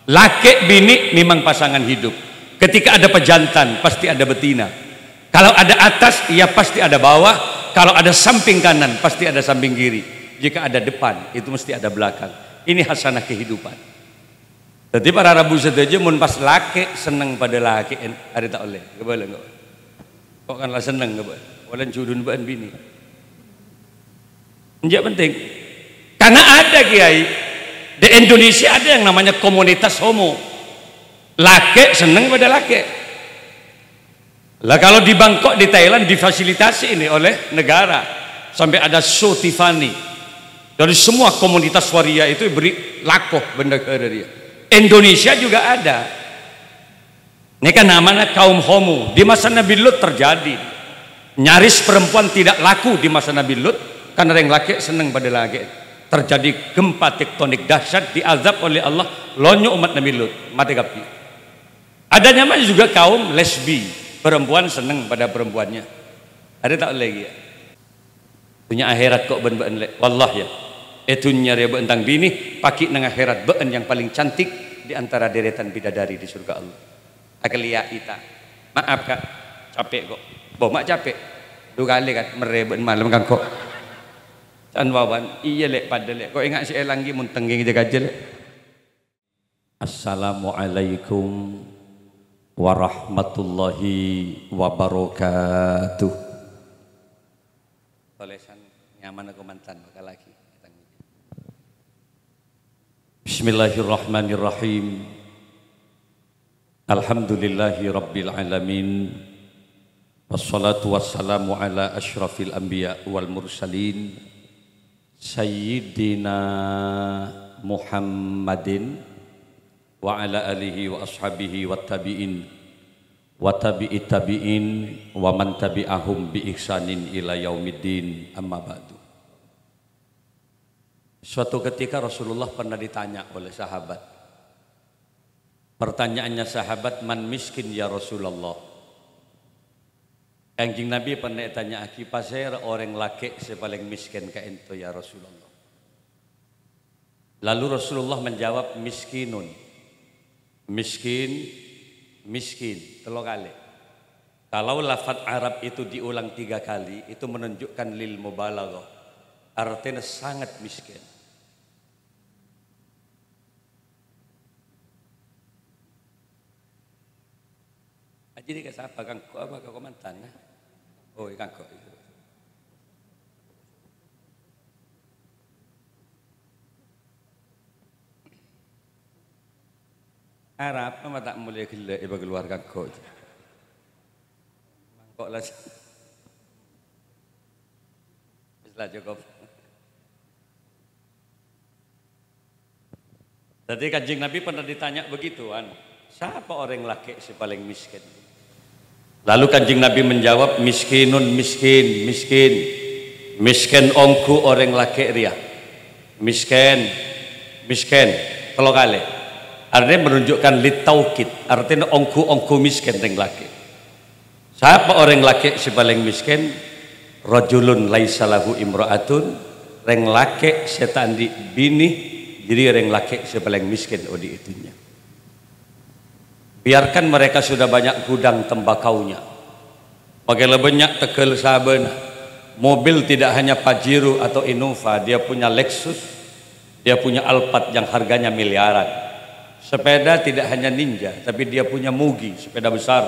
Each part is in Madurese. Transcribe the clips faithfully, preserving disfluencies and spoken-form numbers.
Laki' bini memang pasangan hidup. Ketika ada pejantan, pasti ada betina. Kalau ada atas, ya pasti ada bawah. Kalau ada samping kanan, pasti ada samping kiri. Jika ada depan, itu mesti ada belakang. Ini khasanah kehidupan. Jadi para rabu sadhâjâ, mon pas laki' senneng padâ laki'en, arè ta' ollè. Kebâlâ enggak? Kok kan la senneng, kebâlâ? Polana judun bân bini. Enjâ' penting. Karena ada, Kiai. Di Indonesia ada yang namanya komunitas homo. Laki' senneng padâ laki'. Lah, kalau di Bangkok, di Thailand, difasilitasi ini oleh negara. Sampai ada show Tiffany. Jadi semua komunitas waria itu beri lakoh bân nagara dia. Indonesia juga ada. Ini kan namanya kaum homo. Di masa Nabi Lut terjadi. Nyaris perempuan tidak laku di masa Nabi Lut karena rèng laki' senneng padâ laki'. Terjadi gempa tektonik dahsyat, diazab oleh Allah, lonyo' umat Nabi Lut, matè kabbhi. Ada namanya juga kaum lesbi, perempuan seneng pada perempuannya. Ada tak lagi ya? Dunya akhèrat kok bân bâ'en, Lè'. Wallah ya. È dunya rèya bâ'en tang binè, paghi' neng akhèrat bâ'en yang paling cantik di antara deretan bidadari di surga Allah. Akaliya' ita. Maaf, Kak. Capek kok. Bo, ma' capek. Dua kali kan, merè bâ'en malem kan kok. Can wawan. Iyâ, Lè', padâ, Lè'. Kok enga' sè èlang ghi' mon tengngèng jâ-kajâ, Lè'. Assalamualaikum warahmatullahi wabarakatuh. Tolesan nyamana komantan bakal lagi. Bismillahirrahmanirrahim. Alhamdulillahi rabbil alamin. Wassalatu wassalamu ala asyrafil anbiya wal mursalin. Sayyidina Muhammadin wa ala alihi wa ashabihi wa tabi'in wa tabi'i tabi'in wa man tabi'ahum bi ihsanin ila yaumiddin, amma ba'du. Suatu ketika Rasulullah pernah ditanya oleh sahabat. Pertanyaannya sahabat, "Man miskin ya Rasulullah?" Kanjeng Nabi pernah ètanya'aghi, "Pasèra orèng lakè' sè palèng miskin ka'ènto, ya Rasulullah?" Lalu Rasulullah menjawab, "Miskinun." Miskin, miskin, tello kalè. Kalau lafaz Arab itu diulang tiga kali, itu menunjukkan lil mubalaghah. Artinya sangat miskin. Aji ini ka sapa? Ka engko' apa ka komantan, nah? Oh, ka engko'. Arapa ma' ta' molè ghellâ' èpakalowar ka engko'? Mangko' la. Wis la, cukup. Jadi Kanjeng Nabi pernah ditanya begitu, anu, "Sapa orèng lakè' sè palèng miskin?" Lalu Kanjeng Nabi menjawab, "Miskinun, miskin, miskin. Miskin ongghu orèng lakè' rèya. Miskin, miskin." Tello kalè. Artinya menunjukkan litaukid, artinya ongghu-ongghu miskin rèng lakè'. Sapa orèng lakè' sè palèng miskin? Rajulun laisa lahu imra'atun, rèng lakè' sè ta' andi' binè, jadi rèng lakè' sè palèng miskin odi' è dhunnya. Biarkan mereka sudah banyak gudang tembakaunya, makkè la bânnya' tegghâl sabâna, mobil tidak hanya Pajero atau Innova, dia punya Lexus, dia punya Alphard yang harganya miliaran. Sepeda tidak hanya Ninja, tapi dia punya Mugi, sepeda besar.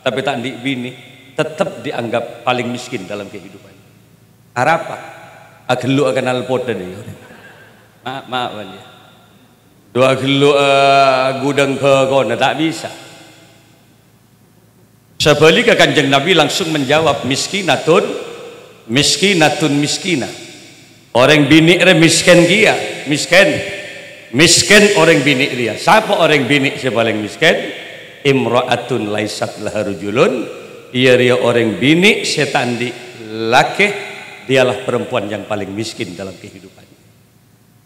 Tapi ta' andi' binè, tetap dianggap paling miskin dalam kehidupan. Arapa? Aghâlluwâ knalpotna dhi. Ma-, maaf, Wan, ya. Dhu aghâlluwâ gudang bhâkona, ta' bisa. Sabhâligghâ, Kanjeng Nabi langsung menjawab, "Miskinatun, miskinatun, miskina." Orèng binè' rè miskin kèya, miskin. Miskin orèng binè' rèya. Sapa orèng binè' sè palèng miskin? "Imra'atun laisat laha rajulun." Iyâ rèya orèng binè' sè ta' andi' lakè, dialah perempuan yang paling miskin dalam kehidupan.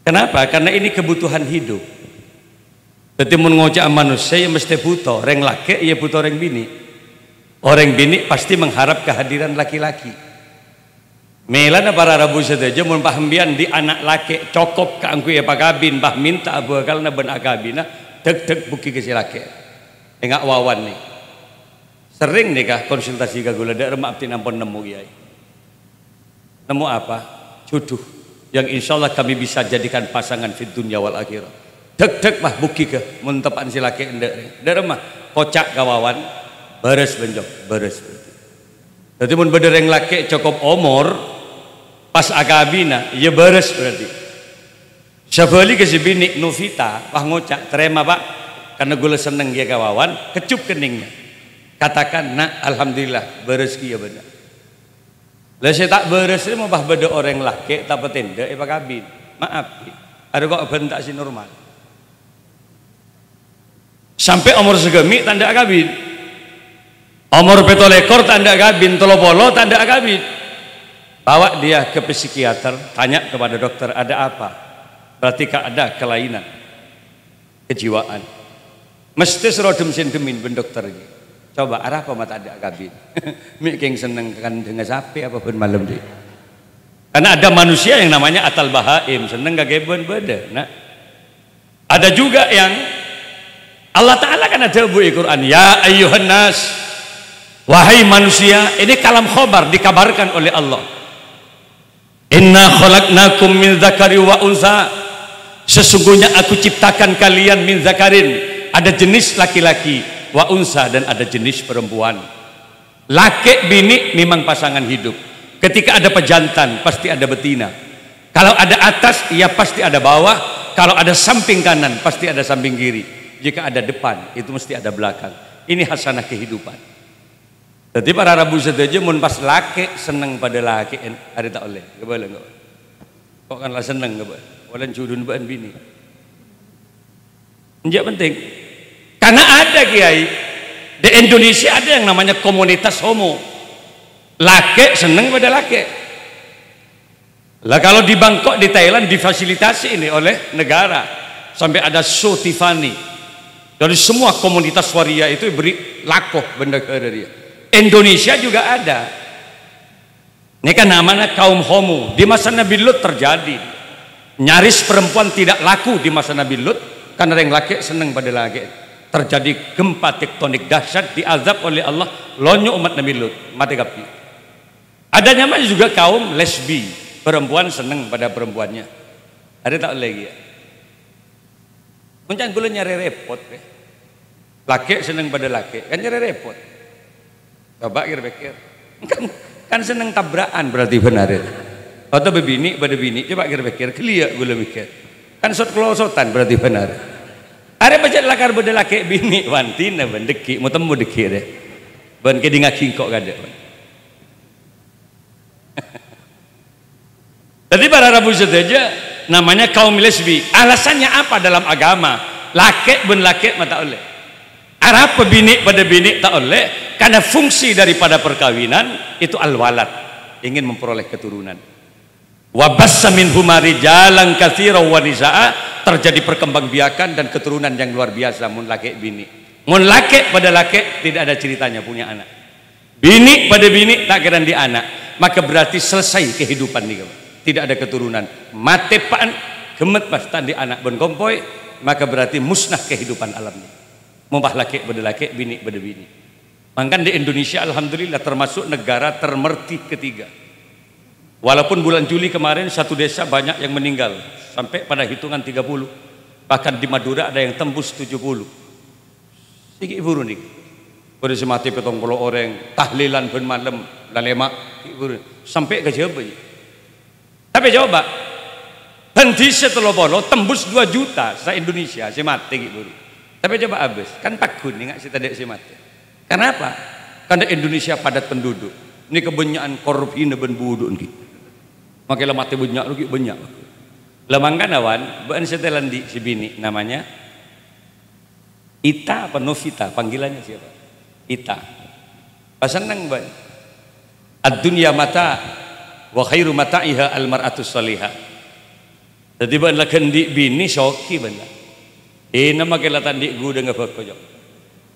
Kenapa? Karena ini kebutuhan hidup. Dhâddhi, mon ngoca'a manossa, ya mestè bhuto. Rèng lakè', ya bhuto rèng binè'. Orèng binè' pasti mengharap kehadiran laki-laki. Mèlana para rabu sadhâjâ, mon pas sampèyan andi' ana' lakè' cokop kaangghuy èpakabin, pas mènta abhâkalna bân akabina, Dhek-dhek bughi ka sè lakè'. Enga' Wawan nè. Serrèng nèka konsultasi ka ghulâ, dâ' remma abdhina ampon nemmo, Kèyaè. Nemmo apa? Judhu yang insyaallah kami bisa jadikan pasangan fid dunya wal akhirah. Dhek-dhek, wah, bughi ka, mon teppa'an sè lakè' endâ' rè. Dâ' remma, koca' ka Wawan, bârâs bân Cong, bârâs. Dhâddhi mon bâdâ rèng lakè' cokop omor, pas akabina, iyâ bârâs berarti. Sabhâligghâ sè binè' Novita, wah, ngoca', "Tarèma, Pak, karna ghulâ senneng kèya ka Wawan," keccup kennengnga. Katakan, "Nak, alhamdulillah, bârâs kèya bâ'na." Lah sè ta' bârâs rè mon pas bâdâ orèng lakè' ta' patèndhâ èpakabin. Maaf, Ki. Arè kok abhânta sè normal. Sampè' omor saghâmi' ta' endâ' akabin. Omor pèttolèkor ta' endâ' akabin, tello polo ta' endâ' akabin. Bawa dia ke psikiater, tanya kepada dokter, "Ada apa?" Berarti ka ada kelainan kejiwaan. Mesthè soro dhâm-sèndhâmin bân dokter ghi. Coba, arapa ma' ta' endâ' akabin? Mè' kèng senneng kandhângnga sapè apa bân malem, Dik? Karena ada manusia yang namanya atal bahaim, senneng ka kèbân bâdâ, nah. Ada juga yang Allah Ta'ala kan adhâbu è Quran, "Ya ayyuhan nas, wahai manusia," ini kalam khobar dikabarkan oleh Allah. "Inna khalaqnakum min dzakari wa unsa." Sesungguhnya aku ciptakan kalian min dzakarin, ada jenis laki-laki, wa unsa, dan ada jenis perempuan. Lakè' binè' memang pasangan hidup. Ketika ada pejantan, pasti ada betina. Kalau ada atas, ya pasti ada bawah. Kalau ada samping kanan, pasti ada samping kiri. Jika ada depan, itu mesti ada belakang. Ini khasanah kehidupan. Dhâddhi para rabu sadhâjâ, mon pas lakè' senneng padâ lakè'en, arè ta' ollè. Kabâlâ engko'. Kok kan la senneng, kabâlâ. Polana judhuna bân binè'. Enjâ' penting. Karena ada, Kiai. Di Indonesia ada yang namanya komunitas homo. Lakè' senneng padâ lakè'. Lah, kalau di Bangkok, di Thailand, difasilitasi ini oleh negara. Sampai ada show Tiffany. Dari semua komunitas waria itu diberi lako bân negara dia. Indonesia juga ada. Ini kan namanya kaum homo. Di masa Nabi Lut terjadi. Nyaris perempuan tidak laku di masa Nabi Lut karena rèng lakè' senneng padâ lakè'. Terjadi gempa tektonik dahsyat, diazab oleh Allah, lonyo umat Nabi Lut, matè kabbhi. Ada namanya juga kaum lesbi, perempuan seneng pada perempuannya. Ada tak lagi ya? Mon can ghulâ nyarè rèpot, beh. Lakè' senneng padâ lakè', kan nyarè rèpot. Coba kèr-pèkkèr. Kan, kan senneng tabra'an berarti bân arè. Otabâ binè' padâ binè', coba kèr-pèkkèr, ghellâ' ghulâ mèkkèr. Kan sot-kelosodhân berarti bân arè. Arè pajhât lakar padâ lakè' binè', wantèna bân dhâggi', mo temmo dhâggi' rè. Bân kèdingngaghi engko' kadâ'. Jadi para rabu sadhâjâ, namanya kaum lesbi. Alasannya apa dalam agama? Lakè' bân lakè' ma' ta' ollè. Arapa binè' padâ binè' ta' ollè? Karena fungsi daripada perkawinan itu al-walad, ingin memperoleh keturunan. "Wa bassa minhuma rijalan katsiran wa nisa'a," terjadi perkembangbiakan dan keturunan yang luar biasa mon lakè' binè'. Mon lakè' padâ lakè', tidak ada ceritanya punya anak. Binè' padâ binè' ta' kèra andi' ana', maka berarti selesai kehidupan nèka, Pak. Tidak ada keturunan. Matè eppa'en, ghemmet pas ta' andi' ana' bân kompoy, maka berarti musnah kehidupan alam nèka. Mon pas lakè' padâ lakè', binè' padâ binè'. Mangkana di Indonesia, alhamdulillah, termasuk negara termerti ketiga. Walaupun bulan Juli kemarin satu desa banyak yang meninggal, sampai pada hitungan tiga puluh. Bahkan di Madura ada yang tembus tujuh puluh. Sè ghi' buru nèka. Bâdâ sè matè pèttong polo orèng, tahlilan bân malem, lalèma', ghi' buru. Sampè' ka Jhâbâ, ya. Tapè coba, bân dhisa tello polo tembus dua juta sa-Indonesia sè matè ghi' buru. Tapè coba abâs, kan pagghun nènga' sè tadâ' sè matè. Kenapa? Karena Indonesia padat penduduk. Nèka bânnya'an korupsina bân budhu'na ghi'. Makè la matè bânnya' lo ghi' bânnya'. La mangkana, Wan, bâ'na sè tèla andi' sè binè' namanya Ita apa Novita? Panggilannya siapa? Ita. Pas senneng, Bân. "Ad-dunya mata', wa khairu mata'iha al-mar'atus shalihah." Dhâddhi, Bân, la andi' binè soghi, Bân. Dhina makè la ta' andi' ghudhângnga bhâko, Cong.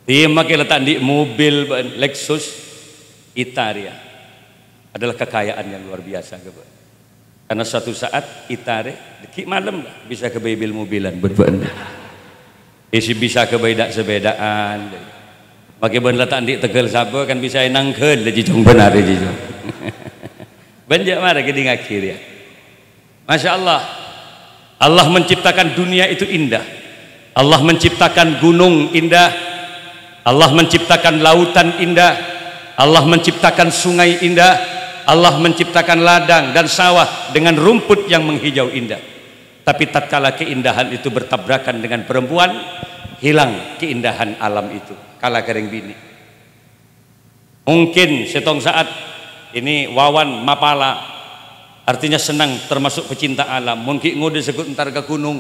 Dhina makè la ta' andi' mobil, Bân, Lexus. Ita rèya adalah kekayaan yang luar biasa, Bân. Karena suatu saat Ita rè, ghi' malem, bisa kabâbâi bil-mobilan, Bân, Bân. Isi bisa ka bâi dâ'-sapèdaan. Makè bân la ta' andi' tegghâl sabâ kan bisa ènangghâl jhâjhong bân arè jhâjhong. Bân jhâ' marè kèdingngaghi rèya. Masya Allah. Allah menciptakan dunia itu indah. Allah menciptakan gunung indah. Allah menciptakan lautan indah. Allah menciptakan sungai indah. Allah menciptakan ladang dan sawah dengan rumput yang menghijau indah. Tapi tatkala keindahan itu bertabrakan dengan perempuan, hilang keindahan alam itu. Kala ka rèng binè'. Mungkin sèttong saat ini Wawan mapala, artinya senang, termasuk pecinta alam. Mon ghi' ngodâ segghut entar ka ghunong.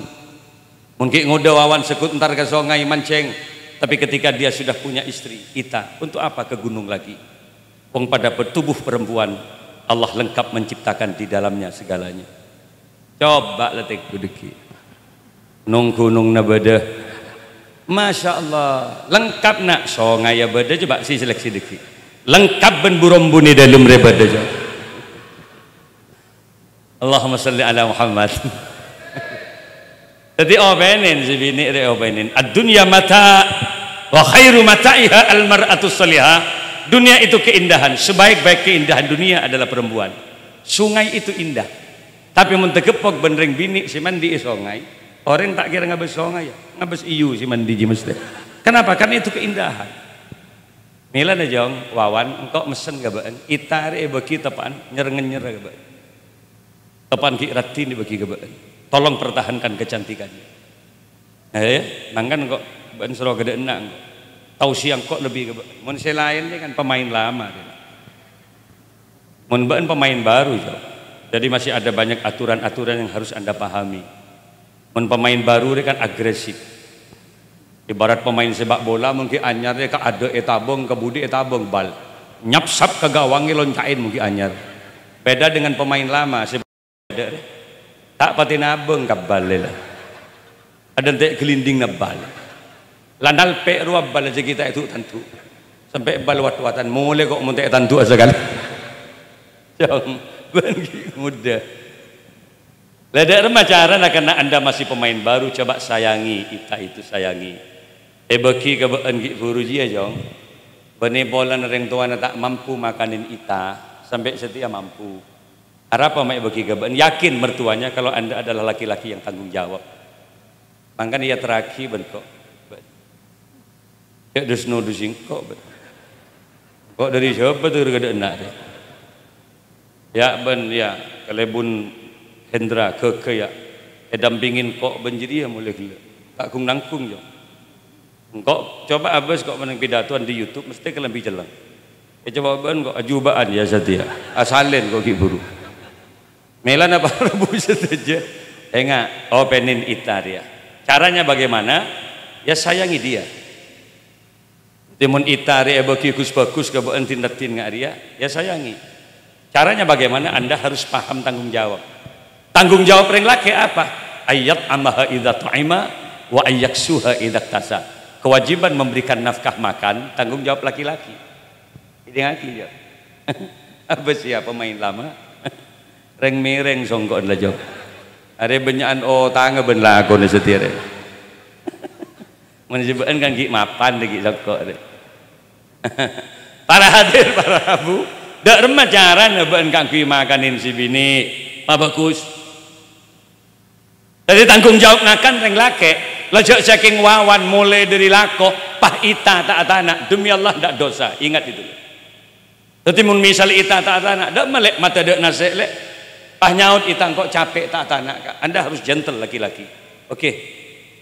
Mon ghi' ngodâ Wawan segghut entar ka songay mancèng. Tapi ketika dia sudah punya istri, Ita, untuk apa ke gunung lagi? Wong pada tubuh perempuan, Allah lengkap menciptakan di dalamnya segalanya. Coba la tèngghu dhâggi'. Nong-ghunongnga bâdâ. Masya Allah, lengkap na', songayya bâdâ, coba si seleksi dhâggi'. Lengkap bân bu-rombuna è dâlem rè bâdâ, coba. Allahumma shalli ala Muhammad. Dhâddhi opènèn si binè' rè opènèn. Ad-dunya mata' wa khairu mata'iha al-mar'atus shalihah. Dunia itu keindahan, sebaik-baik keindahan dunia adalah perempuan. Sungai itu indah. Tapè mon tageppok bân rèng binè' sè mandi è songay, orèng ta' kèra ngabâs songay, ya. Ngabâs èyu sè mandi jiyâ mestè. Kenapa? Karena itu keindahan. Mèlana, Jong, Wawan, engko' messen ka bâ'na, Ita rè èbâghi teppa'an nyer-ngènyer ka bâ'na. Teppa'an ghi' raddhin èbâghi ka bâ'na. Tolong pertahankan kecantikannya. Eh, mangkana engko' bâ'na soro ghâdhâ'ânna engko'. Tausiya engko' lebbi ka bâ'na. Mon sè laèn rè kan pemain lama rè. Mon bâ'na pemain baru, Jong. Jadi masih ada banyak aturan-aturan yang harus Anda pahami. Mon pemain baru rè kan agresif. Ibarat pemain sepak bola, mon ghi' anyar rè ka adâ' ètabâng, ka budi ètabâng bal. Nyapsap ka gawang èlonca'è mon ghi' anyar. Beda dengan pemain lama, sè adâ' rè. Ta' patè nabâng ka bal rè la. Adâ' ente' glinding na bal. La nalpè' rowa bal jhâ' ghi' ta' èdu-tandu. Sampè' bal wat-watan, molè ko' mon ta' ètandu'a sakalè. Jong, bân ghi' ngodâ. La dâ' remma carana karena Anda masih pemain baru, coba sayangi, Ita itu sayangi. Èbâghi ka bâ'na ghi' bhuru jiyâ, Jong. Bânnè polana rèng towana ta' mampu makanè Ita, sampè' satèya mampu. Arapa ma' èbâghi ka bâ'na? Yakin mertuanya kalau Anda adalah laki-laki yang tanggung jawab. Mangkana èyaterraghi bân ko'. Jhâ' dus-nodus engko', bân. Ko' dâri sapa tu ghâdhâ'ânna rè? Ya, bân, ya, kalèbun Hendra, ghâghâ, ya. Èdampingin ko' bân jârèya molè ghellâ'. Ta' gung-nanggung, Jong. Engko' coba abâs ko' mennang pidatowan di YouTube, mestè kalambhi cellèng. Ècoba bân ko' ajuba'an, ya, satèya. Asalèn ko' ghi' bhuru. Mèlana Pak Prabu sadhâjâ. Enga', opènèn Ita rèya. Caranya bagaimana? Ya, sayangi dia. Dhâddhi mon Ita rè èbâghi ghus-bhâghus ka bâ'na din-raddhin nga' rèya, ya sayangi. Caranya bagaimana? Anda harus paham tanggung jawab. Tanggung jawab rèng lakè' apa? Ayyat amaha idza ta'ima wa ayyaksuha idza tasa. Kewajiban memberikan nafkah makan, tanggung jawab laki-laki. Èdingngaghi, ya. Apa siya pemain lama? Rèng-mèrèng songko'na la, Jong. Arè bânnya'an otangnga bân lakona satèya rè. Mon sè bâ'na kan ghi' mapan rè, ghi' songko' rè. Para hadir, para rabu, dâ' remma carana bâ'na kaangghuy makanè si binè'? Pabhâghus. Dhâddhi tanggung jawab ngakan rèng lakè', la jhâ' sakèng wawan molaè dhâri lako, pas Ita ta' atana', demi Allah ndak dosa. Ingat itu. Dhâddhi mon misal Ita ta' atana', dâ' mma' lè' matadâ' nasè', lè'. Pas nyaot Ita, "Engko' capè' ta' atana', Ka'." Anda harus gentle laki-laki. "Oke.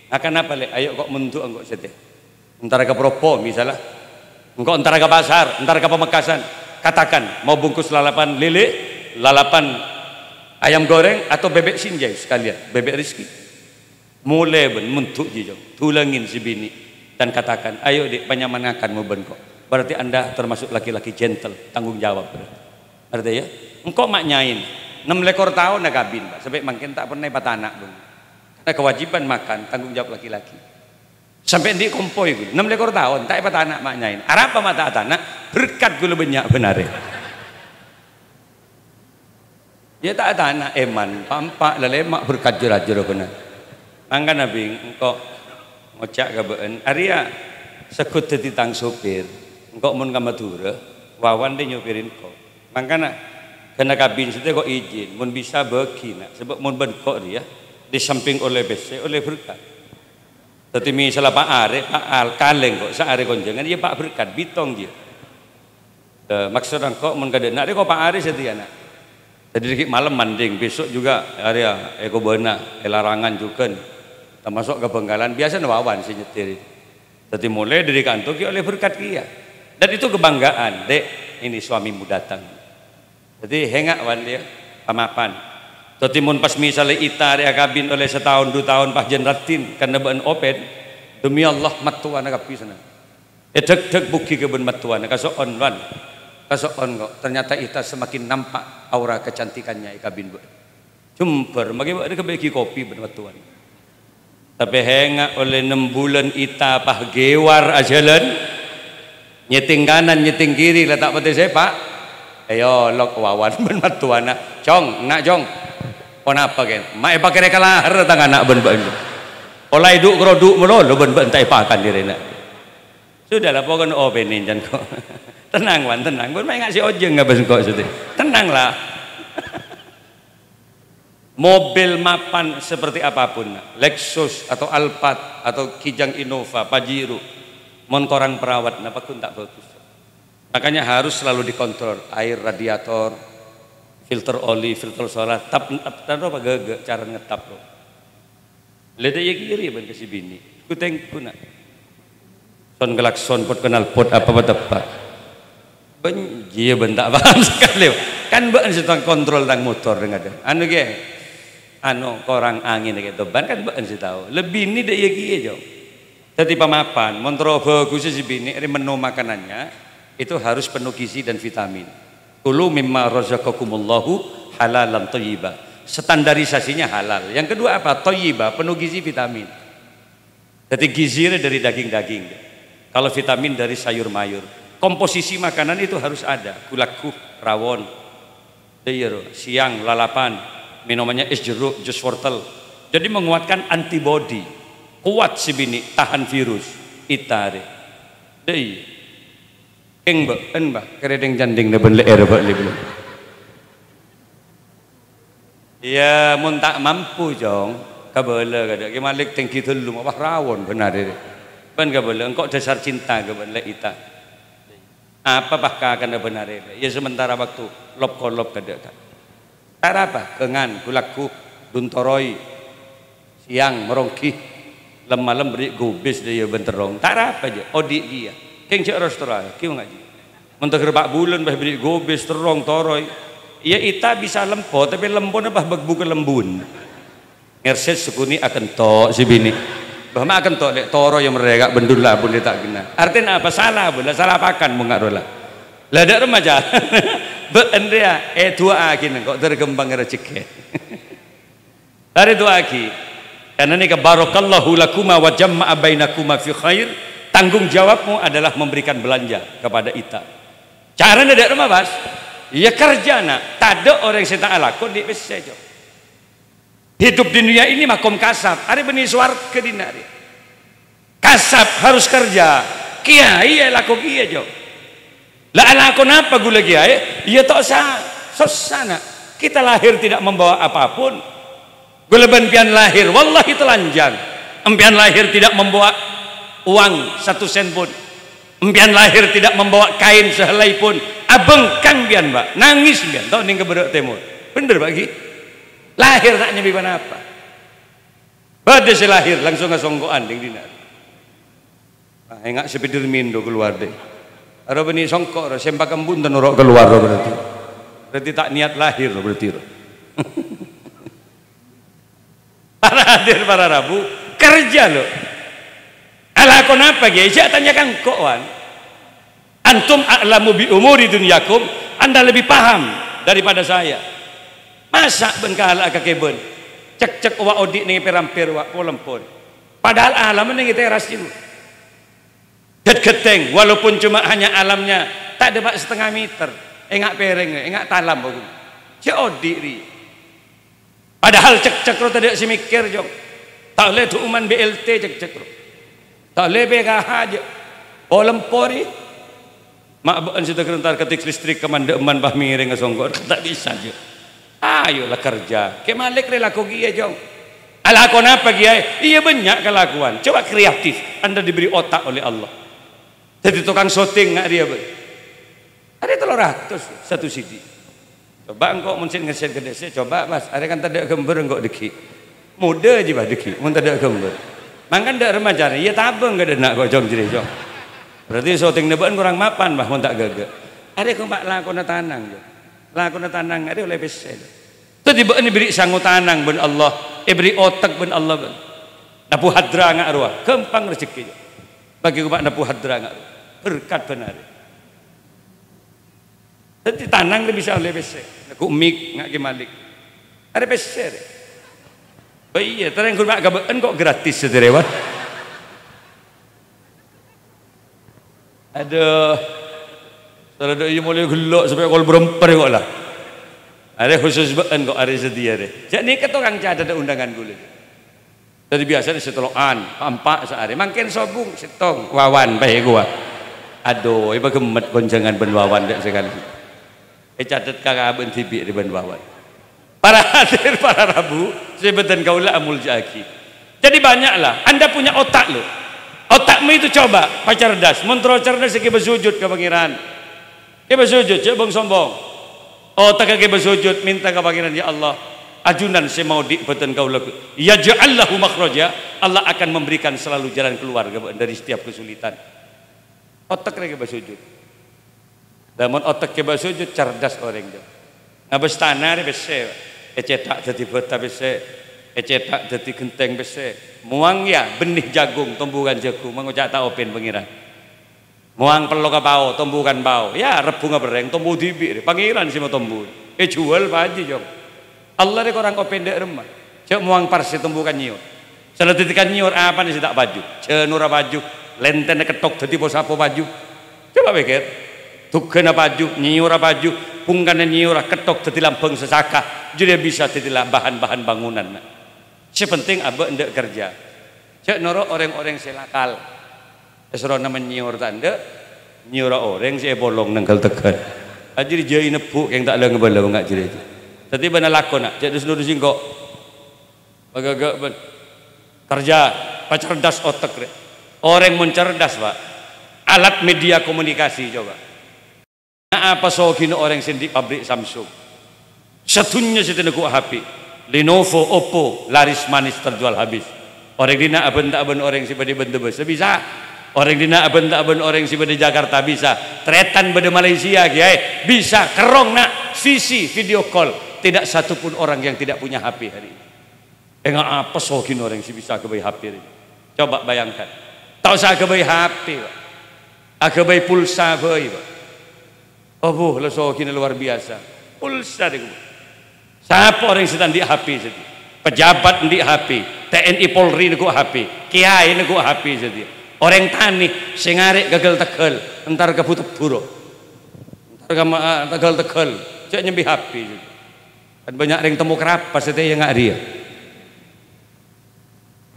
Ngakan apa, lè'? Ayo, ko' mondu'a engko' satèya." Entara ka Propo, misalla. Engko' entara ka pasar, entara ka Pamekasan. Katakan, mau bungkus lalapan lele, lalapan ayam goreng, atau bebek sinjai sekalian, bebek rezeki. Molaè bân mondu' jiyâ, Jong. Dulângin si binè' dan katakan, "Ayo, Dek, panyaman ngakan mon bân ko'." Berarti Anda termasuk laki-laki gentle, tanggung jawab, berarti. Ngartè, ya? Engko' ma' nyaèn, ennem lèkor taon akabin, Pak. Sampè' mangkèn ta' pernah èpatana', bân. Karena kewajiban makan, tanggung jawab laki-laki. Sampè' andi' kompoy ghun, ennem lèkor taon, ta' èpatana' ma' nyaèn. Arapa ma' ta' atana'? Berkat ghulâ bânnya' bân arè. Ya ta' atana', èman, pa'-empa', lalèma' berkat jur-ajur bân arè. Mangkana, Bing, engko' Ngoca' ka bâ'ân, "Arèya segghut dhâddhi tang sopir, engko' mon ka Madhurâ, Wawan dhâddhi nyopiri engko'." Mangkana, ghâna kabin satèya ko' ijin, mon bisa bâghi, na', sabâ' mon bân engko' rèya, di samping ollè pèssè, ollè berkat. Dhâddhi, misalla pa' arè, pa' al-, kalèng ko', saarè konjhângan, iyâ pa' berkat, bitong jiyâ. Eh, maksod engko' mon ka dâ' na' rè ko' pa' arè satèya, na'. Dhâddhi, dhâggi' malem manding, besok juga arèya è Kobâna, è Larangan jhughân, termasuk ka Bhângkalan, biasana Wawan sè nyetir. Dhâddhi, molaè dâri kanto ghi' ollè berkat kèya. Dan itu kebanggaan, "Dek, ini suamimu datang." Dhâddhi, hènga', Wan, yâ, pamapan. Dhâddhi, mon pas misalla Ita rè akabin ollè sataon, du taon, pas jân raddhin, karna bâ'ân open, demi Allah, mattowana kabbhi senneng. Èdhâk-dhâk bughi ka bân mattowana, "Kaso'on, Wan. Kaso'on, ko'. Ternyata Ita semakin nampak aura kecantikannya è kabin bâ'na." Jembhâr, maghi bâ'na kabâgi kopi bân mattowana. Tapè hènga' ollè nem bulân Ita pas ghewar ajhâlân. Nyètèng kanan, nyètèng kiri, la ta' patè sèpa'. Èolok Wawan bân mattowana. "Jong, na', Jong. Ponapa, kèng? Ma' èpakarè ka lahèr tang ana' bân bâ'ân. Ola èdhu'-karodhu' malolo bân bâ'ân ta' èpakan dhi rèna." Sudahlah, pokokna openè, can, ko'. Tenang, Wan, tenang. Bân ma' ènga' sè ojhâng ngabâs engko' sèdhâ. Tenanglah. Mobil mapan seperti apapun, Lexus atau Alphard atau Kijang Innova, Pajero, mon korang perawatna, pagghun ta' bagus. Makanya harus selalu dikontrol, air radiator, filter oli, filter solar, tap, tap, tap, apa gaga cara ngetap, bro. Lha, dâ' iyâ kiri bân ka sè binè'. Ku tèngghu, na'. Son-klakson, pot knalpot, apa pateppa'. Bân, iyâ, bân ta' paham sakalè. Kan bâ'ân sè tang kontrol tang motor, deng-adeng. Anu, ghi, anu, korang angèn, ghi, to, bân kan bâ'ân sè tao. Lebbi nè dâ' iyâ kèya, Jo. Dhâddhi pamapan, mon terro bhâghus sè binè' rè menu makanannya, itu harus penuh gizi dan vitamin. "Kulu mimma razaqakumullahu halalan thayyiba." Standarisasinya halal. Yang kedua apa? Thayyiba, penuh gizi vitamin. Jadi gizi dari daging-daging. Kalau vitamin dari sayur-mayur. Komposisi makanan itu harus ada. Gulaggu, rawon. Iya, ro. Siang, lalapan. Minumannya es jeruk, jus wortel. Jadi menguatkan antibody. Kuat sè binè', tahan virus. Itare. Dei. Keng bâ'en, Bah, kèrèdheng candhing nèbân lè'èr, Bah, lèbân. Iyâ, mon ta' mampu, Jong, kabâlâ kadhâ'. Kè Malik tèngghi dâllu, wah, rawon bân arè. Bân kabâlâ, engko' dasar cinta ka bân lè' Ita. Apa, Bah, kakana bân arè? Iyâ, sementara waktu, lop-kolop kadhâ', Kak. Ta' arapa, ghângan, gulaggu, dun toroi, siang, maronggi, lem-malem bâri' gobis dâ' iyâ bân terrong. Ta' arapa jâ, odi' kèya. Kèng jâ' ros terro, kèya ngaji. Mon tèghâr pa' bulân bâ bâri' gobis, terrong, toroi. Iyâ, Ita bisa lempo, tapè lempona bâ bâkbu kalembun. Ngèrset sukuni akento' sè binè'. Bâ ma' akento' lè' toroi marè ka' bendul la bun ta' ghenna. Artèna apa? Sala, bâ la sala pakan mon nga' rola. La dâ' remma jâ. Bâ'en rèya, èdu'aaghi nèng ko' dâr ghâmpang rejhekkè. Arè du'aaghi. Karena nèka barakallahu lakuma wa jamma'a bainakuma fi khair. Tanggung jawabmu adalah memberikan belanja kepada Ita. Carana dâ' remma, Bas? Iyâ kerjana, tadâ' orèng sè ta' alako andi' pèssè, Jo. Hidup di dunia ini makom kasab, arè bânnè sowarghâ dinna' arè. Kasab harus kerja. Kèyaè alako kèya, Jo. La alako napa ghulâ kèyaè? Iyâ to' sa-, sossana. Kita lahir tidak membawa apapun. Ghulâ bân pèyan lahir, wallahi telanjang. Empèyan lahir tidak membawa uang satu sen pun. Empèyan lahir tidak membawa kain sehelai pun. Abengkang pèyan, Pak. Nangis pèyan. To' nèng ka bârâ' tèmor. Bhender, Pak, ghi? Lahir ta' nyambi pa-napa. Bâdâ sè lahir langsung asongko'an ding dinna'. Ah, enga' Spiderman do kalowar deh. Aro bânnè songko' ro, sempak embun ten ro kalowar ro berarti. Berarti ta' niat lahir ro berarti ro. Para hadir, para rabu, kerja lo. Alako napa, Gè? Jhâ' tanya ka engko', Wan. Antum a'lamu bi umuri dunyakum, Anda lebih paham daripada saya. Masa' bân kahala'a kakè bân? Cekcek wa odi' nèng per-amper wa polempon. Padahal alamma nèng teras jino. Ghet-gheteng, walaupun cuma hanya alamnya ta' dâpa' setengah meter. Enga' pereng, enga' talam, bagus. Sè odi' ri. Padahal cekcek ro tadâ' sè mèkkèr, Jong. Ta' ollè du'uman B L T cekcek ro. Ta' ollè P K H jâ'. Polem pori. Ma' bâ'ân sè dâgâr entar ketik listrik ka mandâ' emman pas mirèng ka songko'. Ta' bisa jâ'. Ayo la kerja. Kè Malik rè lako kèya, Cong. Alako napa, Kiai? Iyâ, bânnya' kalakowan. Coba kreatif. Anda diberi otak oleh Allah. Dhâddhi tokang syuting nga' rèya, bâ. Arè tello ratos, satu sidi. Coba engko' mon sè ngèssèn ka dâ' sè, coba, Mas, arè kan tadâ' ghâmbhâr engko' dâggi'. Modâ jiyâ, bâ, dâggi', mon tadâ' ghâmbhâr. Mangkana dâ' remaja, iyâ tabâng ka dâ' enna' ko' jhung jârèya, jhung. Berarti syutingnga bâ'ân korang mapan, bâ, mon ta' ghâgâ. Arè koma' lakona tanang, jhung. Lakona tanang, arè ollè pèssè. Dhâddhi bâ'ân èberri' sango tanang bân Allah, èberri' otek bân Allah, bân. Nabbhu hadra nga' rowa, ghâmpang rejekkè, jhung. Bâgi koma' nabbhu hadra nga' rowa. Berkat bân arè. Dhâddhi tanang rè bisa ollè pèssè. Neggu' mik nga' Kè Malik. Arè pèssè rè. Oh iyâ, tereng ghun ma' ka bâ'ân ko' gratis sè dirèwat. Adhu. Sala dâ' iyâ molaè ghellu' sampè' kol bârâmpa rè ko' la. Arè khusus bâ'ân ko' arè sadhiyâ rè. Jhâ' nèka tokang catet undangan ghulâ. Dhâddhi biyasana sè tello'an, pa'-empa' saarè. Mangkèn sobung, sèttong, Wawan, bhâi kowa. Adhu, èpaghemmet konjhângan bân Wawan dâ' sakalè. Ècatet ka bâ'ân dhibi' rè bân Wawan. Para hadir, para rabu, sè bâdhân kaulâ amolja'aghi. Jadi banyaklah, Anda punya otak, loh. Otakmu itu coba, pacerdas. Mon terro cerdas, kèbâ sujud ka Pangèran. Kèbâ sujud, jhâ' bâng-sombâng. Otakka kèbâ sujud, mènta ka Pangèran, "Ya Allah, ajunan sè maodi' bâdhân kaulâ, yaj'al lahu makhraja." Allah akan memberikan selalu jalan keluar ka bâ'ân dari setiap kesulitan. Otak rè kèbâ sujud. Lah, mon otak kèbâ sujud, cerdas orèng, jhâ'. Ngabâs tana rè pèssè, ècèthak dhâddhi bâta pèssè, ècèthak dhâddhi ghentèng pèssè. Mowang, yâ, benih jagung, tombukan jagung, mangoca' ta' open Pangèran. Mowang pello ka pao, tombukan pao. Yâ, rebbhungnga perrèng, tombu dhibi' rè. Pangèran sè matombu. Èjhuwâl pajhi, jhung. Allah rè korang open dâ' remma. Jhâ' mowang parsè tombukan nyèyor. Sala dhâddhi kan nyèyor, apana sè ta' pajhu? Jhânurra pajhu, lèntèna ketthok dhâddhi po-sapo pajhu. Coba pèkkèr. Dhugghâna pajhu, nyèyorra pajhu, bhungkana nyèyorra ketthok dhâddhi lambâng sasaka. Jârèya bisa dhâddhi la-, bahan-bahan bangunan. Sè penting abâ' endâ' kerja. Jhâ' noro' orèng-orèng sè lakal. Èsoro nèmmen nyèyor ta' endâ', nyèyorra orèng sè èpolong nèngghâl tegghâl. Ajârèya jâi nebbhu' kèng ta' la-ngabâlâ nga' jârèya. Dhâddhi bâ'na lakona, jhâ' dus-nodus sèngko'. Pagâgâ bân. Kerja, pacerdas otek rè. Orèng mon cerdas, Pak. Alat media komunikasi, coba. Apa sogina orèng sè andi' pabrik Samsung? Sadhunnya sè teneggu' H P. Lenovo, Oppo, laris manis terjual habis. Orèng dinna' abânta' bân orèng sè bâdâ bân-dâbâsa bisa. Orèng dinna' abânta' bân orèng sè bâdâ Jakarta bisa. Tarètan bâdâ Malaysia, Kiai. Bisa. Kerrong, na'. Visi, video call. Tidak satu pun orang yang tidak punya H P hari ini. Enga' apa sogina orèng sè bisa aghâbây H P rè? Coba bayangkan. Ta' osa aghâbây H P, Pak. Aghâbây pulsa bhâi, Pak. Abbhu, la sogina luar biasa. Pulsa rè, Pak. Sapa orèng sè ta' andi' H P sadhiyâ? Pejabat andi' H P, T N I Polri neggu' H P, kiai neggu' H P sadhiyâ. Orèng tanè sè ngarè' ghâghâl tegghâl, entar ka Bhutebbhu. Entar ka ma-, tegghâl-tegghâl, jhâ' nyambi H P sadhiyâ. Kan bânnya' rèng temmo kerapa sè tèya nga' rèya.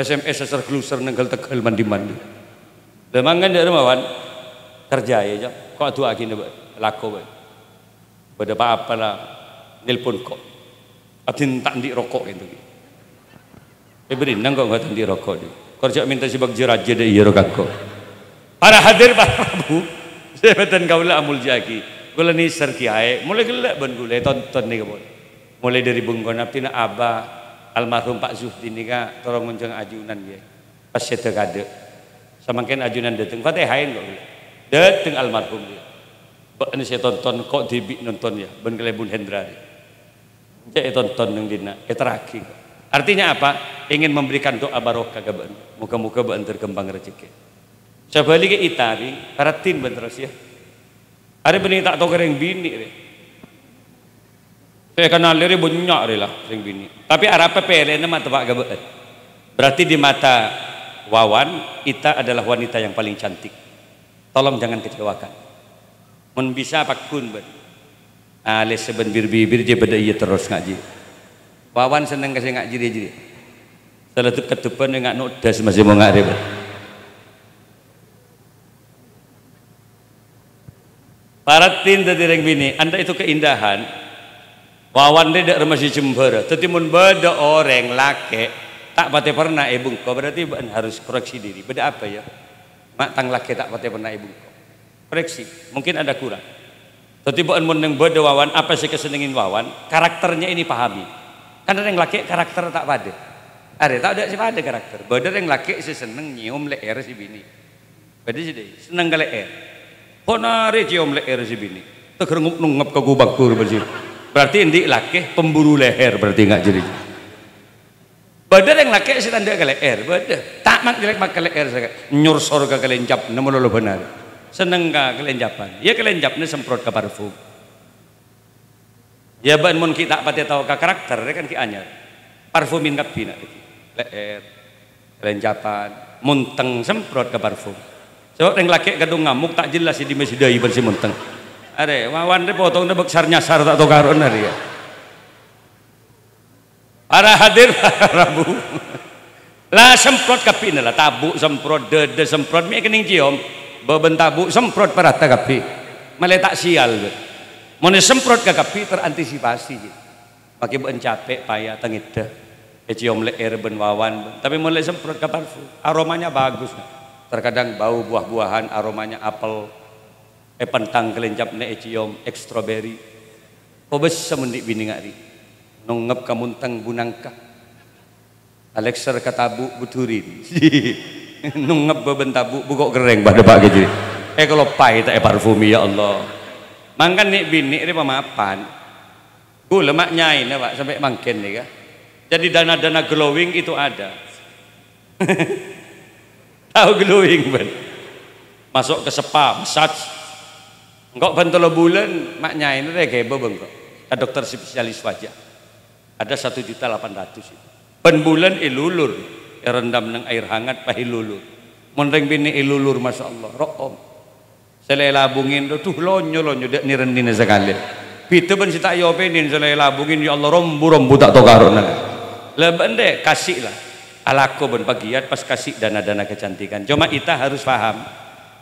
S M S sèser-gluser nèngghâl tegghâl mandi-mandi. Lah mangkana dâ' remma, Wan, kerja, yâ, Cong. Ko' adu'aaghi bâ-, lako bâ-, bâdâ pa-apa la nelpon ko'. Adin ta' andi' roko' kènto. Èbherri'na ko' ta' andi' roko', dhi. Ko' jhâ' mènta sè bâgji rajâ dâ' iyâ ro ka ko'. Para hadir, para rabu, sè bâdhân kaulâ amolja'aghi. Kaulâ nèser, Kiai, molaè ghellâ' bân ghulâ ètonton nèka, pon. Molaè dâri bengkona abdhina Aba, almarhum Pak Zuhdi nèka toro' ngonjhâng ajunan, Kiai. Pas sèdhâ kadâ'. Samangkèn ajunan dâteng, Fatihah èn ko', ghulâ. Dâteng almarhum, Kiai. Bâ'na sè tonton, ko' dhibi' nonton, yâ, bân kalèbun Hendra, yâ. Cè' ètonton neng dinna', èterraghi. Artinya apa? Ingin memberikan doa barokah ka bâ'na. Moga-moga bâ'na terkembang rejhekkè. Sabhâligghâ ita rè, paraddhin bân terros, yâ. Arè bânnè ta' tokè rèng binè' rè. Sè èkennal rè bânnya' rè la, rèng binè'. Tapè arapa pèlèna ma' teppa' ka bâ'na. Berarti di mata Wawan, ita adalah wanita yang paling cantik. Tolong jangan kecewakan. Mon bisa pagghun bân. Alès bân bir-bibir jiyâ bâdâ iyâ terros nga' jiyâ. Wawan senneng ka sè nga' jiyâ-jiyâ. Sala dep-keddhebbhân nga' nodhâs masih mo nga' rèbât. Parattin dhâddhi rèng binè', anda itu keindahan. Wawan rè dâ' remma sè jembhârâ. Dhâddhi mon bâdâ orèng lakè' ta' patè perna èbengko, berarti bâ'na harus koreksi diri. Bâdâ apa, ya? Ma' tang lakè' ta' patè perna èbengko. Koreksi, mungkin ada kurang. Dhâddhi bâ'na mon neng bâdâ wawan, apa sè èkasennengngè wawan, karakternya ini pahami. Kan rèng lakè' karakter ta' padâ. Arè ta' dâ' sè padâ karakter. Bâdâ rèng lakè' sè senneng nyèom lè'èrra sè binè'. Bâdâ sè dâi, senneng ka lè'èr. Kok narè cèom lè'èr sè binè'. Teger ngup-nungep ka gu-bâggu bâ sè. Berarti andi' lakè pemburu leher berarti nga' jârèya. Bâdâ rèng lakè' sè ta' endâ' ka lè'èr, bâdâ. Ta' mak-, jelek mak ka lè'èr sè nyorsor ka kalèncapna malolo bân arè. Senneng ka kalèncapan. Iyâ kalèncapna semprot ka parfum. Ya, bâ'na mon ghi' ta' patè tao ka karakter, kan ghi' anyar. Parfumin kabbhi na' dhâggi'. Lè'èr, kalèncapan, montèng semprot ka parfum. Sabâb rèng lakè' kadhung ngamuk ta' jelas sè dimma sè dâi bân sè montèng. Arè, wawan rè potong dâ' bâksar nyasar ta' tokaro'na rè ya. Para hadir, para rabu. La semprot kabbhina la, tabu' semprot, dâdâ semprot, mè' kennèng cèom. Bâbân tabu' semprot parata kabbhi. Malè ta' sial, bâ. Mon èsemprot ka kabbhi, terantisipasi. Makè bâ'na capè', paya, tangèdhâ. Ècèom lè'èr bân wawan, bâ. Tapè mon la èsemprot ka parfum, aromanya bagus. Terkadang bau buah-buahan, aromanya apel. Èpèntang kalèncapna ècèom, èk stroberi. Kobâsa mon andi' binè nga' rè. Nongngep ka montèng bu nangka. Alèkser ka tabu' bu durin. Nongngep bâbân tabu' bu ko' kerrèng padâ pa' ghâjâ. Èkaloppaè ta' èparfumi, ya Allah. Mangkana nè'-binè' rè pamapan. Ghulâ ma' nyaèna, Pak, sampè' mangkèn nèka. Jadi dana-dana glowing itu ada. Tao glowing, bân? Maso' ka spa, massage. Engko' bân tello bulân, ma' nyaèna rè ghibâ bengko. Ka dokter spesialis wajah. Ada satu juta delapan ratus itu. Bân bulân èlulur, èrendam neng air hangat, pas èlulur. Mon rèng binè' èlulur, masyaallah, ro'om. Sè la èlabungin, duh, lonyo-lonyo, dâ' nè-rennèna sakalè. Bhidhâ bân sè ta' èopènin, sè la èlabungin, ya Allah, rombu-rombu ta' tokaro'na. La bâ'na rè, kasih la. Alako bân pagiat pas kasih dana-dana kecantikan. Cuma ita harus paham.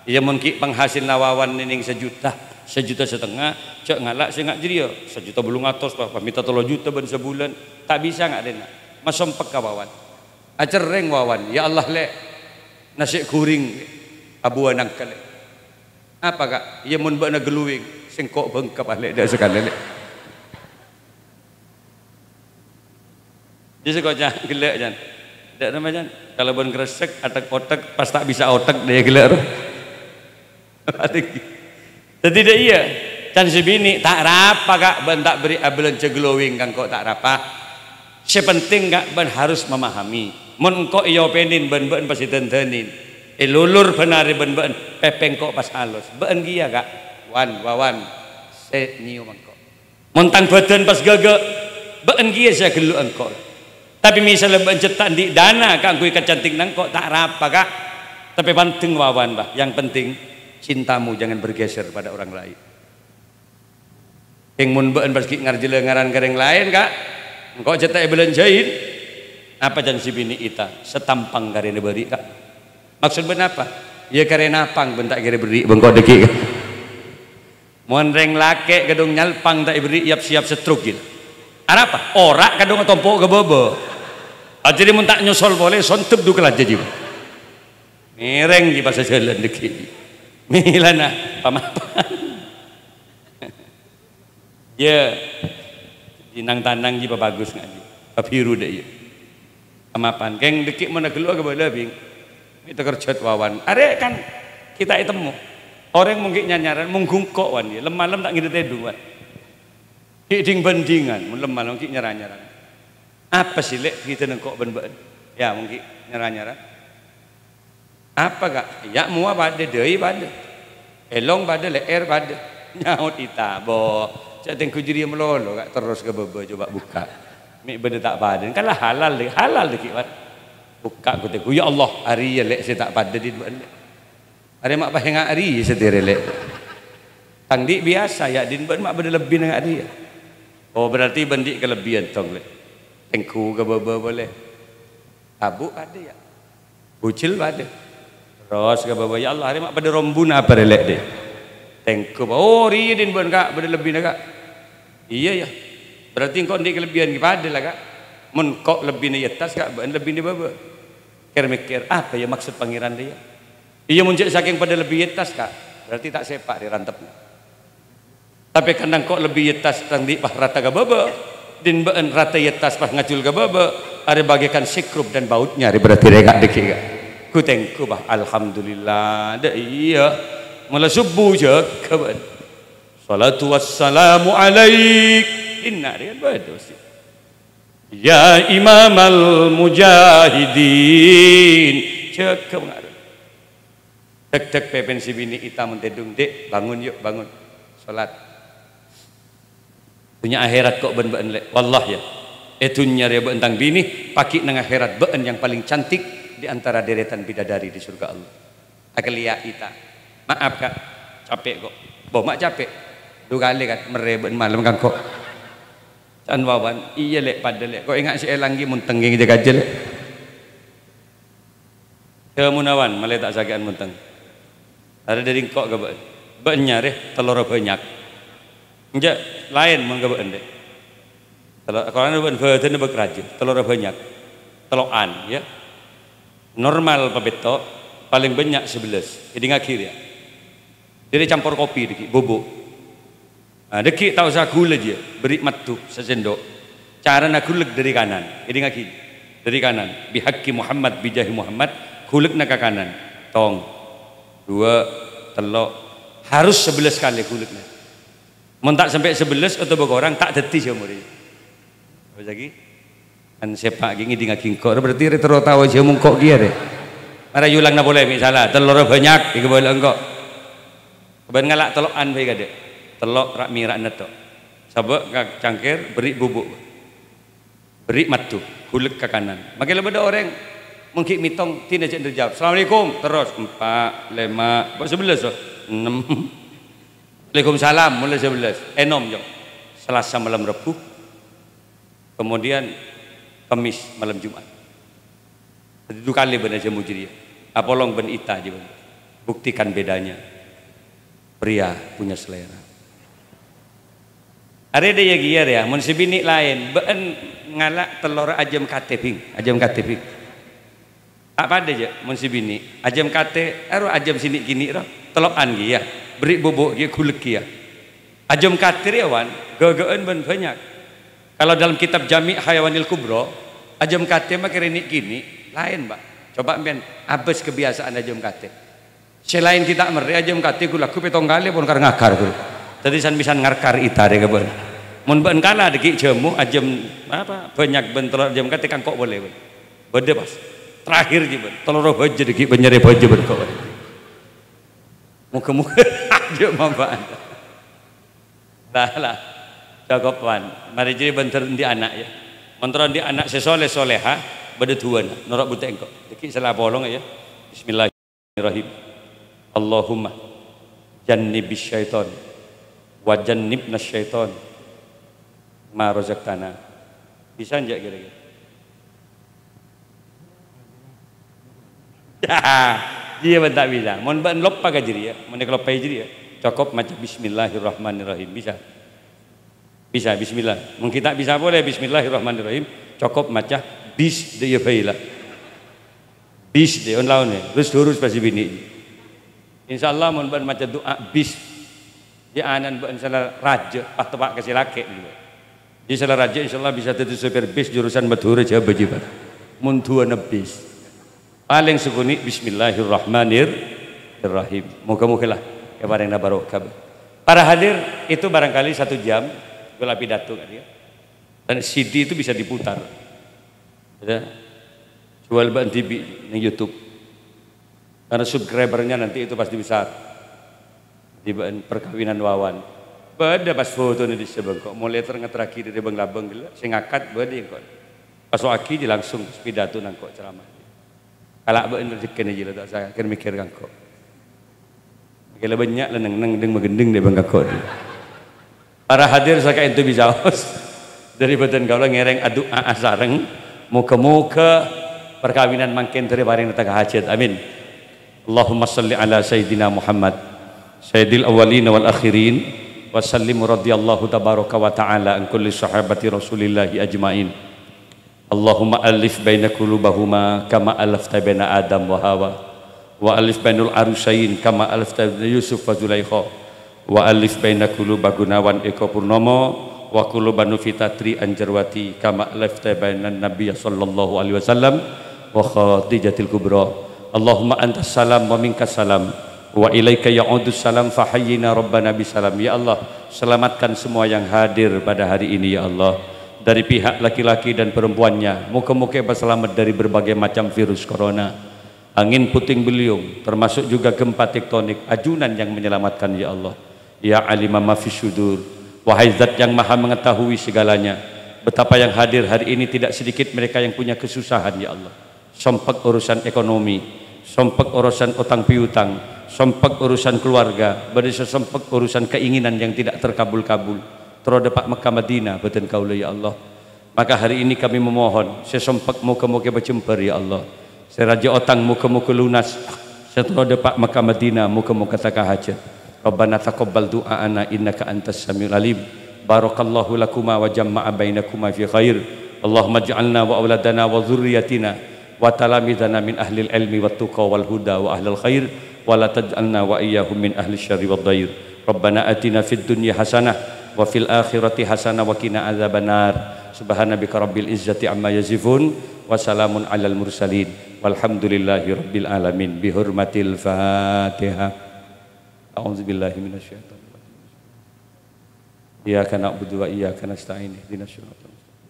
Iyâ, mon ghi' panghasilna wawan nèng sajuta, sajuta satengnga, jhâ' ngala' sè nga' jârèya. Sajuta bâllung atos, pas, pas mènta tello juta bân sabulân. Ta' bisa nga' rèna. Masompek ka wawan. Acerrèng wawan, "Ya Allah, Lè', nasè' ghuring abuwâ nangka, Lè'." "Apa, Ka'?" "Iyâ, mon bâ'na glowing, sèngko' bengkap, Lè', dâ' sakalè, Lè'." Jâ' sèngko' ca-, ghellâ', Can. Dâ' remma, Can. Kalabân ngresek, atek-otek, pas ta' bisa otek, dâ' ghellâ' ro. Dhâddhi dâ' iyâ, can sè binè', "Ta' rapa, Ka', bâ'na ta' berri' abâlânjhâ glowing ka engko', ta' rapa. Sè penting, Ka', bâ'na harus memahami. Mon engko' èopènin bân bâ'na pas èdhândhânin, èlulur bân arè bân bâ'na, pèpè engko' pas alos. Bâ'na kèya, Ka', Wan, Wawan, sè nyèyom engko'." Mon tang bhâdhân pas ghâghâ', bâ'na kèya sè aghâllu engko'. Tapè misalla bâ'na jhâ' ta' andi' dana kaangghuy kacantikna engko', ta' rapa, Ka'. Tapè pandeng wawan, Bah. Yang penting, cintamu jangan bergeser pada orang lain. Kèng mon bâ'na pas ghi' ngarjhâlâ ngaran ka rèng laèn, Ka', engko' jhâ' ta' èbâlânjhâi. Apa can sè binè' ita? Satampang karèna bâri', Ka'. Maksod bâ'na apa? Iyâ karèna apang bâ'na ta' kèra berri' bengko dhâggi', Ka'. Mon rèng lakè' kadhung nyalpang ta' èberri' yap-siyap setruk, ghi. Arapa? Ora' kadhung atompo' ka bâbâ. Ajâriyâ mon ta' nyosol polè, sondep du kalajâ, jiyâ. Mèrèng, jiyâ, pas ajhâlân dhâggi'. Mèlana pamapan. Yâ. Jiyâ nang-tanang, jiyâ, pabagus nga', jiyâ. Pabiru dâ' iyâ. Kamapan. Kèng dhâggi' mon aghâllu kabâlâ, Bing. Mè' takerjhât wawan. Arè kan kita ètemmo. Orèng mon ghi' nyar-nyaran, mon ghungko', Wan, yâ. Lem-malem ta' ngèdhing tèdung, Wan. Ghi' dhing-bhândhingan, mon lem-malem ghi' nyar-nyaran. Apa sè, Lè', bhidhâna engko' bân bâ'na? Yâ, mon ghi' nyar-nyaran. Apa, Ka'? Yâ, mowa padâ, dâi padâ. Èlong padâ, lè'èr padâ. Nyaot ita, "Bo, jhâ' tèngghu jâriyâ malolo, Ka', terros ka bâbâ, coba bukka'. Mè' bâdâ ta' padâ." Kan la halal, dâ-, halal dhâggi', Wan. Bukka' ghu tèngghu, "Ya Allah, arèya, Lè', sè ta' padâ dhin bâ'na, Lè'. Arèya ma' paènga' arèya sè tèrè, Lè'. Tang dhi' biyasa, yâ, dhin bâ'na ma' bâdâ lebbina nga' arèya." "Oh, berarti bâ'na dhi' kalebbiyân, tong, Lè'. Tèngghu ka bâbâ polè. Tabu' padâ, yâ." Bujel padâ. Terros ka bâbâ, "Ya Allah, arèya ma' padâ rombuna apa rè, Lè', dhi'?" Tèngghu, Pak. Oh, rèya din bâ'na, Ka', bâdâ lebbina, Ka'. Iyâ, yâ. Berarti engko' andi' kalebbiyan ghi' padâ la, Ka'. Mon ko' lebbina è attas, Ka', bâ'na lebbina è bâbâ. Kèr-mèkkèr, apa yâ maksud Pangèran rèya? Iyâ, mon jhâ' sakèng padâ lebbi è attas, Ka', berarti ta' sèpa' rè rantepna. Tapè karna engko' lebbi è attas ta' andi' pas rata ka bâbâ, din bâ'na rata è attas pas ngajhul ka bâbâ, arè bagaikan sikrop dan bautnya rè berarti rè Ka' dhâggi', Ka'. Ghu tèngghu, Pak. Alhamdulillah. Dâ' iyâ. Mola subuh jâgâ bâ'na. Shalatu wassalamu alaik. Inna rèya bâdâ mesti. Ya imamal mujahidin. Jâgâ mangkana. Dek-dek pèpèn sè binè' ita mon tèdung, "Dek, bangun yuk, bangun. Sholat." Dhunnya akhèrat ko' bân bâ'na, Lè'. Wallah, yâ. È dhunnya rèya bâ'na tang binè, paghi' neng akhèrat bâ'na yang paling cantik di antara deretan bidadari di surga Allah. Akellèya' ita. "Maaf, Ka'. Capè' ko'." "Bo, ma' capè'? Du kalè, Ka', merrè bâ'na malem ka engko'." Can Wawan, "Iyâ, Lè', padâ, Lè'. Ko' enga' sè èlang ghi' mon tengngèng jâ-kajâ, Lè'." Jhâ' mon awan, malè ta' sakè'an montèng. Arè dâri engko' ka bâ'na. Bâ'na nyarè tellorra bânnya'. Enjâ', laèn mon ka bâ'na, Lè'. Tello-, korang bâ'na bâdâna bâk rajâ, tellorra bânnya'. Tello'an, yâ. Normal papètto', palèng bânnya' sabellâs. Èdingngaghi rèya. Dâri campor kopi dhâggi', bubuk. Ah, dhâggi' ta' osa ghulâ jiyâ, bherri' maddhu sasèndok. Carana ghulek dâri kanan. Èdingngaghi, dâri kanan. Bihaqqi Muhammad, bijahi Muhammad, ghulekna ka kanan. Tong. Duwâ', tello'. Harus sabellâs kalè ghulekna. Mon ta' sampè' sabellâs otabâ korang, ta' dhâddhi jhâmorra. Apa lagi? Kan sèpa' ghi' ngèdingngaghi engko', berarti rè terro tao jhâmo engko' kèya rè. Mara èolangna polè, mè' sala, tellorra bânnya', èkabâlâ engko'. Bân ngala' tello'an bhâi kadâ'. Tello' ra'-mèra'na tho. Sabâ' ka cangkèr, bherri' bubuk. Bherri' maddhu, ghulek ka kanan. Makè la bâdâ orèng, mon ghi' mètong, dinah jhâ' ndâr jawab. "Assalamualaikum." Terros, empa', lèma', kok sabellâs, oh? Ennem. "Waalaikumsalam," molaè sabellâs. Ènom, Cong. Selasa malam Rebbhu. Kemudian Kamis malam Jumat. Dhâddhi du kalè bân ajhâmo jârèya. Apolong bân ita jiyâ bân. Buktikan bedanya. Pria punya selera. Arè dâ' iyâ kèya rèya, mon sè binè' laèn, bâ'na ngala' tellorra ajâm katè, Bhing. Ajâm katè, Bhing. Ta' padâ, jâ', mon sè binè'. Ajâm katè, aro ajâm sè nè'-kènè' ro. Tello'an kèya, bherri' bubuk kèya, ghulek kèya. Ajâm katè rèya, Wan, ghâghâ'ân bân bânnya'. Kalau dalam kitab Jami' Hayawanil Kubra, ajâm katè ma' kèra nè'-kènè', laèn, Pak. Coba sampèyan abâs kabiyasa'an ajâm katè. Sè laèn ghi' ta' merrè, ajâm katè ghu-lagghu pèttong kalè pon kar-ngakar, ghu. Dhâddhi san-, bhisan ngarkar ita rè ka bâ'na. Mon bâ'na kala dhâggi' jhâmo, ajâm, apa, bânnya' bân tellor ajâm katè kangko' polè, bân. Bâdâ pas. Terakhir jiyâ, bân. Tellorra bâjâ dhâggi' bân nyarè bâjâ bân ko'. Moghâ-moghâ jhâ' mambâ'ân. Lah, lah. Cokop, Wan. Marè jârèya bân ter-, andi' ana', yâ. Mon terro andi' ana' sè soleh-soleha, bâdâ duwâna. Noro' bhuto engko'. Dhâggi' sala apolong, yâ. Bismillah. Bismillahirrahmanirrahim. Allahumma jannibis syaiton wa jannibnas syaiton ma razaqtana. Bisa enjâ' kira-kira? Iyâ, bân ta' bisa. Mon bâ'na loppa ka jârèya, mon èkaloppaè jârèya, cokop maca Bismillahirrahmanirrahim. Bisa? Bisa, bismillah. Mon ghi' ta' bisa polè, Bismillahirrahmanirrahim. Cokop maca bis dâ' iyâ bhâi la. Bis dâ' on laon è. Rus durus pas binè'. Insyaallah mon bâ'na maca du'a bis. Jâ' ana'na bâ'na sala rajâ, pas teppa' ka sè lakè'. Jâ' sala rajâ insyaallah bisa dhâddhi sopir bis jurusan Madhurâ Jhâbâ jiyâ, Pak. Mon duwâna bis. Palèng sakonè' Bismillahirrahmanirrahim. Moghâ-moghâ la èparèngana barokah. Para hadir, itu barangkali satu jam kaulâ pidato ka'dinto. Dan C D itu bisa diputar. Ya. Jual bâ'na dhibi' neng YouTube. Karena subscribernya nanti itu pasti besar. Di bâ'na perkawinan Wawan. Bâdâ pas fotona dissa' bengko'. Molaè ter-, ngaterraghi dâri bâng-labâng ghellâ'. Sè ngakat bâdâ engko'. Pas so'aghi jiyâ langsung pidato nangko' ceramah. Kala' bâ'na rejekkèna jiyâ la ta' osa kèr-mèkkèr ka engko'. Kèla bânnya' la neng-neng deng-magendeng dâ' bâng ka engko'. Para hadir sakaènto bisaos. Dâri bâdân kaulâ ngèrèng adu'a asareng. Moghâ-moghâ perkawinan mangkèn terro èparèngana tang hajat. Amin. Allahumma shalli ala Sayyidina Muhammad. Sayyidil awwalina wal akhirin, wa sallim radhiyallahu tabaraka wa ta'ala an kulli sahabati Rasulillahi ajma'in. Allahumma allif baina qulubahuma kama allafta baina Adam wa Hawa, wa allif bainal arusain kama allafta baina Yusuf wa Zulaikha, wa allif baina quluba Gunawan Eko Purnomo wa quluba Novita Tri Anjarwati kama allafta bainan Nabiyya sallallahu alaihi wasallam wa Khadijatil Kubra. Allahumma antas salam wa minkas salam, wa ilaika ya'udus salam, fahayyina Rabbana bisalam. Ya Allah, selamatkan semua yang hadir pada hari ini, ya Allah, dari pihak laki-laki dan perempuannya. Moga-moga selamat dari berbagai macam virus corona. Angin puting beliung, termasuk juga gempa tektonik, ajunan yang menyelamatkan, ya Allah. Ya alima ma fis sudur, wahai Zat yang Maha Mengetahui segalanya, betapa yang hadir hari ini tidak sedikit mereka yang punya kesusahan, ya Allah. Sompek urusan ekonomi, sompek urusan utang piutang, sompek urusan keluarga, bâdâ sè sompek urusan keinginan yang tidak terkabul-kabul. Terro dâpa' Mekkah Madinah bâdân kaulâ, ya Allah. Maka hari ini kami memohon, sè sompek moga-moga pajembhâr, ya Allah. Sè rajâ otang moga-moga lunas. Sè terro dâpa' Mekkah Madinah moga-moga taka hajat. Rabbana taqabbal du'aana innaka antas samiul alim. Barakallahu lakuma wa jama'a bainakuma fi khair. Allahumma ij'alna wa auladana wa dzurriyyatina wa talamidana min ahlil ilmi wat tuqa wal huda wa ahlil khair, wa la taj'alna wa iyyahum min ahli syarri wad dhair. Rabbana atina fid dunya hasanah wa fil akhirati hasanah wa qina adzabannar. Subhana rabbika rabbil izzati amma yasifun, wa salamun alal mursalin, walhamdulillahi rabbil alamin. Bi hurmatil Fatihah. A'udzubillahi minasyaitonir rajim. Iyyaka na'budu wa iyyaka nasta'in. Ihdinas siratal mustaqim.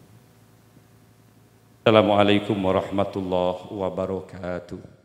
Assalamualaikum warahmatullahi wabarakatuh.